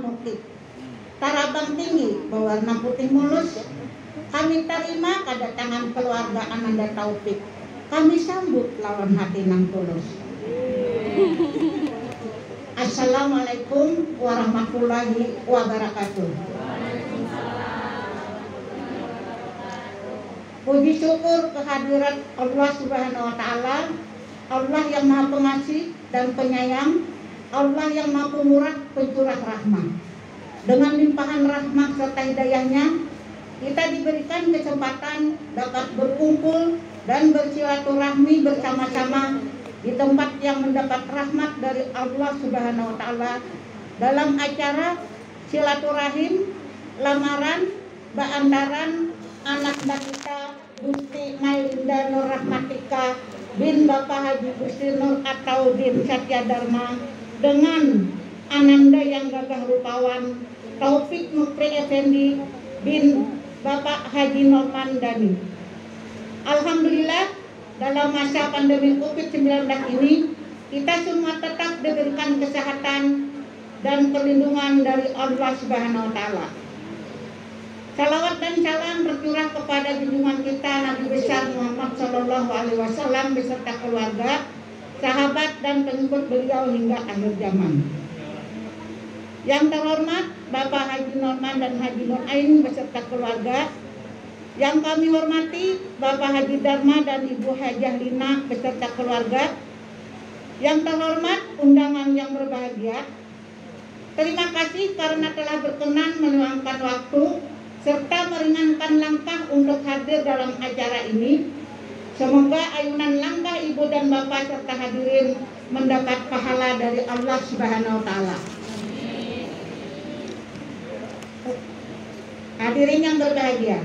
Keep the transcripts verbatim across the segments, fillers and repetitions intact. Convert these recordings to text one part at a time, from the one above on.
Taufik. Tarabang tinggi, bawarna putih mulus. Kami tarima kadatangan keluarga Ananda Taufik. Kami sambut lawan hati nang tulus. Assalamualaikum warahmatullahi wabarakatuh. Puji syukur kehadirat Allah Subhanahu wa Ta'ala, Allah yang Maha Pengasih dan Penyayang, Allah yang Maha Pemurah, Pencurah Rahmah. Dengan limpahan rahmah serta hidayahnya, kita diberikan kesempatan dapat berkumpul dan bersilaturahmi bersama-sama di tempat yang mendapat rahmat dari Allah Subhanahu wa Ta'ala dalam acara silaturahim lamaran baantaran anak kita Gusti Mailinda Nur Rahmatika bin Bapak Haji Gusti Nur Ataudin Satya Dharma dengan Ananda yang gagah rupawan Taufik Mukri Effendi bin Bapak Haji Norman Dani. Alhamdulillah, dalam masa pandemi covid sembilan belas ini, kita semua tetap diberikan kesehatan dan perlindungan dari Allah Subhanahu wa Ta'ala. Salawat dan salam tercurah kepada junjungan kita Nabi besar Muhammad Sallallahu Alaihi Wasallam beserta keluarga, sahabat, dan pengikut beliau hingga akhir zaman. Yang terhormat Bapak Haji Norman dan Haji Nur Ain beserta keluarga, yang kami hormati Bapak Haji Dharma dan Ibu Hajah Lina beserta keluarga, yang terhormat undangan yang berbahagia, terima kasih karena telah berkenan meluangkan waktu serta meringankan langkah untuk hadir dalam acara ini. Semoga ayunan langkah ibu dan bapak serta hadirin mendapat pahala dari Allah Subhanahu wa Ta'ala. Hadirin yang berbahagia,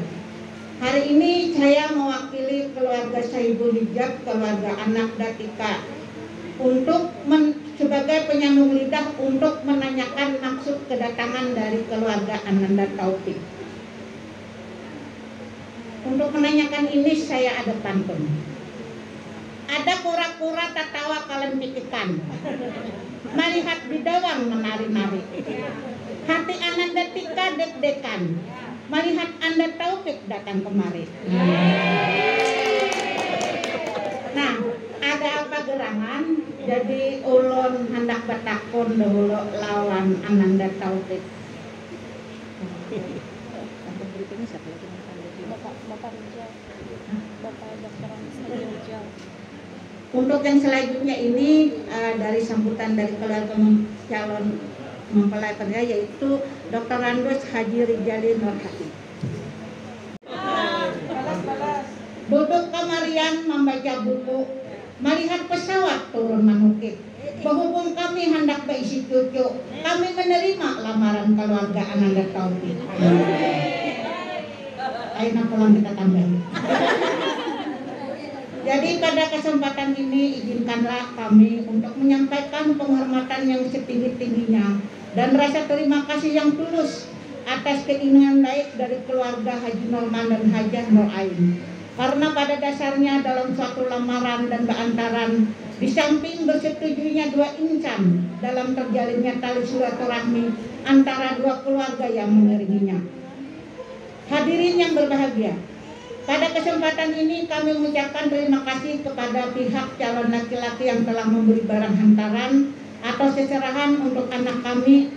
hari ini saya mewakili keluarga Saibul Hijab, keluarga anak Datika, untuk men- sebagai penyambung lidah untuk menanyakan maksud kedatangan dari keluarga Ananda Taufik. Untuk menanyakan ini saya ada pantun. Ada kura-kura tatawa kalempikikan, malihat bidawang menari-nari. Hati Ananda Tika deg-degan, malihat Anda Taufik datang kemari. Nah, ada apa gerangan? Jadi ulun handak batakun dahulu lawan Ananda Taufik. Bapak, Bapak Rijal. Bapak Doktor Andes Haji Rijal. Untuk yang selanjutnya ini, eh, dari sambutan dari keluarga mem- calon mempelai pria, yaitu Doktor Andus Haji Rijali Nurhati. Duduk kamarian membaca buku, melihat pesawat turun manukik. Berhubung kami handak baisi cucu, kami menerima lamaran keluarga Ananda Taufik. Aina pulang kita tambahi. Jadi pada kesempatan ini izinkanlah kami untuk menyampaikan penghormatan yang setinggi-tingginya dan rasa terima kasih yang tulus atas keinginan baik dari keluarga Haji Norman dan Hajah Nur Ain. Karena pada dasarnya dalam suatu lamaran dan beantaran, di samping bersetujunya dua insan dalam terjalinnya tali silaturahmi antara dua keluarga yang mengiringinya. Hadirin yang berbahagia, pada kesempatan ini kami mengucapkan terima kasih kepada pihak calon laki-laki yang telah memberi barang hantaran atau seserahan untuk anak kami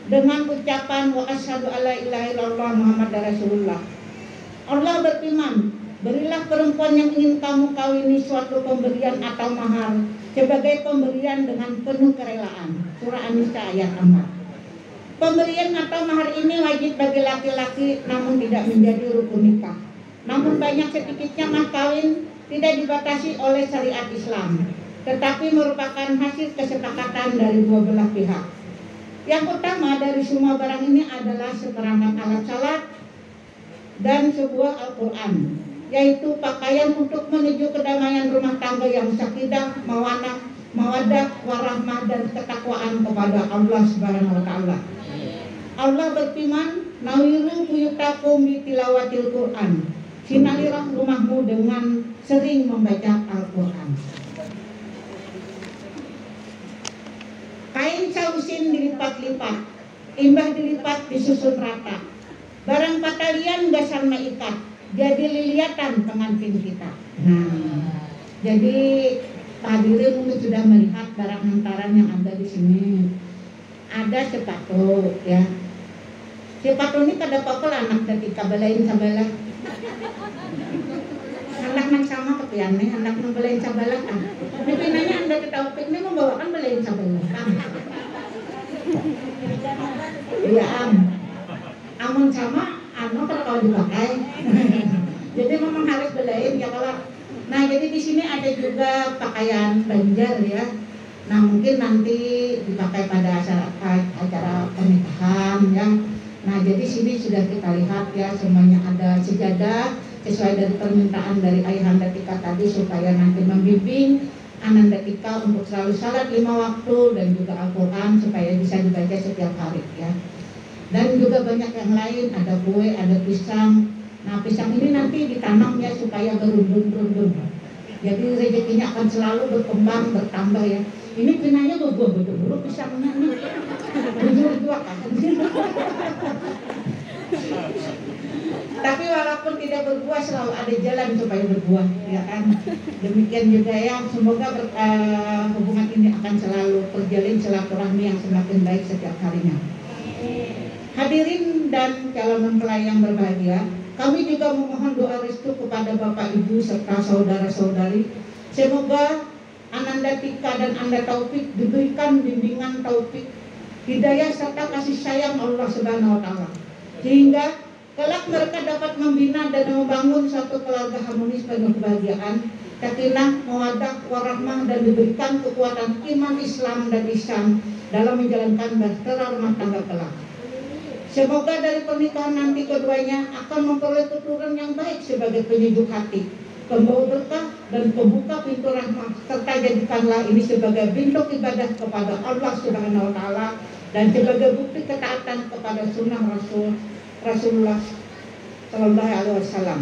dengan ucapan wa asyhadu alla ilaha illallah Muhammad Rasulullah. Allah berfirman, berilah perempuan yang ingin kamu kawini suatu pemberian atau mahar sebagai pemberian dengan penuh kerelaan. Surah An-Nisa ayat empat. Pemberian atau mahar ini wajib bagi laki-laki namun tidak menjadi rukun nikah. Namun banyak sedikitnya mas kawin tidak dibatasi oleh syariat Islam, tetapi merupakan hasil kesepakatan dari dua belah pihak. Yang utama dari semua barang ini adalah seperangkat alat salat dan sebuah Al-Quran, yaitu pakaian untuk menuju kedamaian rumah tangga yang sakinah, mawanah, mawadah, warahmah, dan ketakwaan kepada Allah Subhanahu wa Ta'ala. Allah berfirman, nawiru buyutakum bitilawatil Quran. Sinalirah rumahmu dengan sering membaca Al-Quran. Kain sausin dilipat-lipat, Imbah dilipat disusun rata. Barang patalian gasan maikat, jadi liliatan pengantin kita. Nah, jadi hadirin mungkin sudah melihat barang hantaran yang ada di sini. Ada sepatu, ya. Sepatu ini kada apa-apa lah anak ketika balain sabalah. Anak nang sama kepian nih, anak nang balain sabalah kan. Tapi nanya anda ke Taufik ini membawakan balain sabalah kan. Iya am. Amun sama, anu kada kawa dipakai. Jadi memang harus belain ya kalau. Nah, jadi di sini ada juga pakaian Banjar ya. Nah, mungkin nanti dipakai pada acara, acara pernikahan ya. Nah, jadi sini sudah kita lihat ya, semuanya ada sejadah sesuai dari permintaan dari Ayahanda Tika tadi supaya nanti membimbing Ananda Tika untuk selalu salat lima waktu dan juga Al-Quran supaya bisa dibaca setiap hari ya. Dan juga banyak yang lain, ada kue, ada pisang. Nah, pisang ini nanti ditanam ya supaya berundun-rundun. Jadi rezekinya akan selalu berkembang, bertambah ya. Ini pinanya berbuah betul pisangnya nih. Bujur juga kan. Tapi walaupun tidak berbuah, selalu ada jalan supaya berbuah, ya kan? Demikian juga ya, semoga ber- eh, hubungan ini akan selalu terjalin silaturahmi yang semakin baik setiap harinya. Hadirin dan calon mempelai yang berbahagia, kami juga memohon doa restu kepada Bapak Ibu serta saudara-saudari. Semoga Ananda Tika dan Anda Taufik diberikan bimbingan taufik, hidayah serta kasih sayang Allah Subhanahu wa taala. Sehingga kelak mereka dapat membina dan membangun suatu keluarga harmonis penuh kebahagiaan, sakinah, mawadah, warahmah dan diberikan kekuatan iman Islam dan ihsan dalam menjalankan bahtera rumah tangga kelak. Semoga dari pernikahan nanti keduanya akan memperoleh keturunan yang baik sebagai penyejuk hati, pembawa berkah dan pembuka pintu rahmah, serta jadikanlah ini sebagai bentuk ibadah kepada Allah Subhanahu wa taala dan sebagai bukti ketaatan kepada sunnah Rasul Rasulullah Shallallahu Alaihi Wasallam.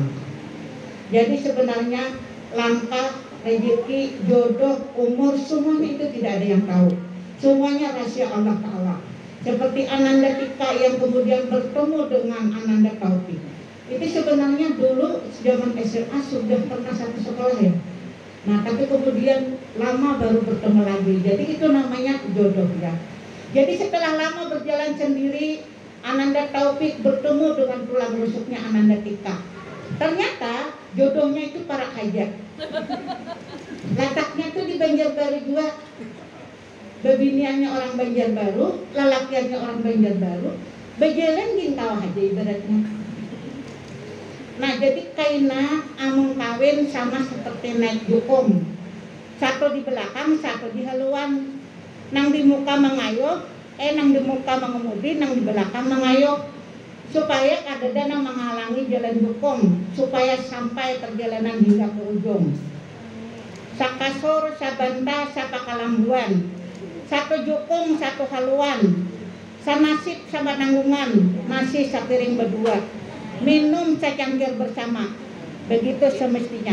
Jadi sebenarnya langkah, rezeki, jodoh, umur, semuanya itu tidak ada yang tahu. Semuanya rahasia Allah Taala. Seperti Ananda Tika yang kemudian bertemu dengan Ananda Taufik. Itu sebenarnya dulu zaman S M A sudah pernah satu sekolah ya. Nah, tapi kemudian lama baru bertemu lagi. Jadi itu namanya jodoh ya. Jadi setelah lama berjalan sendiri, Ananda Taufik bertemu dengan tulang rusuknya Ananda Tika. Ternyata jodohnya itu parak haja. Lataknya tuh di Banjarbaru juga. Bebiniannya orang Banjarbaru, lalakiannya orang Banjarbaru, bejalan gin kawa haja ibaratnya. Nah, jadi kaina amun kawin sama seperti naik jukung. Satu di belakang, satu di haluan. Nang di muka mangayuh, eh, nang di muka mangemudi, nang di belakang mangayuh. Supaya kadada nang manghalangi jalan jukung, supaya sampai perjalanan hingga ke ujung. Sakasur, sabanta, sapakalambuan. Satu jukung, satu haluan. Sanasib, sapananggungan, nasi sapiring badua. Minum sacangkir bersama. Begitu semestinya.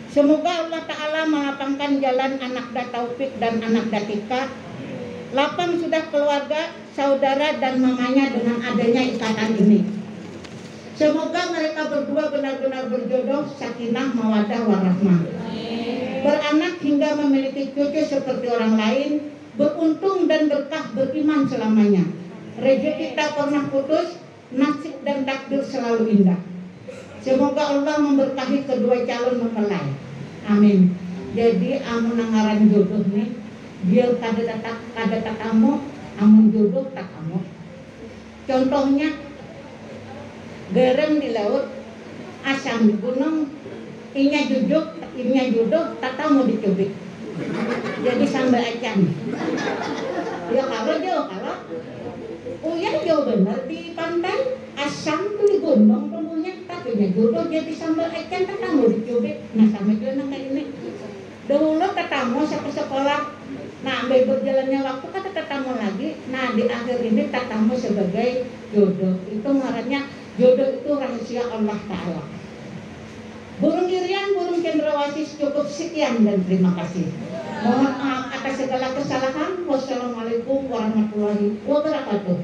Semoga Allah Ta'ala melapangkan jalan Anakda Taufik dan Anakda Tika. Lapang sudah keluarga, saudara, dan mamanya dengan adanya ikatan ini. Semoga mereka berdua benar-benar berjodoh, sakinah, mawadah, warahmah. Beranak hingga memiliki cucu seperti orang lain, beruntung dan berkah beriman selamanya. Rezeki tak pernah putus, nasib dan takdir selalu indah. Semoga Allah memberkahi kedua calon mempelai. Amin. Jadi amun nang ngaran jodoh nih, biar kada tata-, kada tatamu, amun jodoh tatamu. Contohnya, garam di laut, asam di gunung, inya jujuk, inya jodoh, tatamu dicubit. Jadi sambal acan. Ya kalo jauh kalo. Uyah jauh benar di pantai, asam tu di gunung tumbuhnya, tapi nya jodoh jadi sambal acan, tatamu dicubit. Nah, sama jua nang kaya ini. Dahulu tatamu satu sekolah. Nah, ambil berjalannya waktu kada tatamu lagi. Nah, di akhir ini tatamu sebagai jodoh. Itu ngarannya jodoh itu rahasia Allah Ta'ala. Burung Irian, burung cendrawasih, cukup sekian dan terima kasih. Mohon maaf Atas segala kesalahan. Wassalamualaikum warahmatullahi wabarakatuh.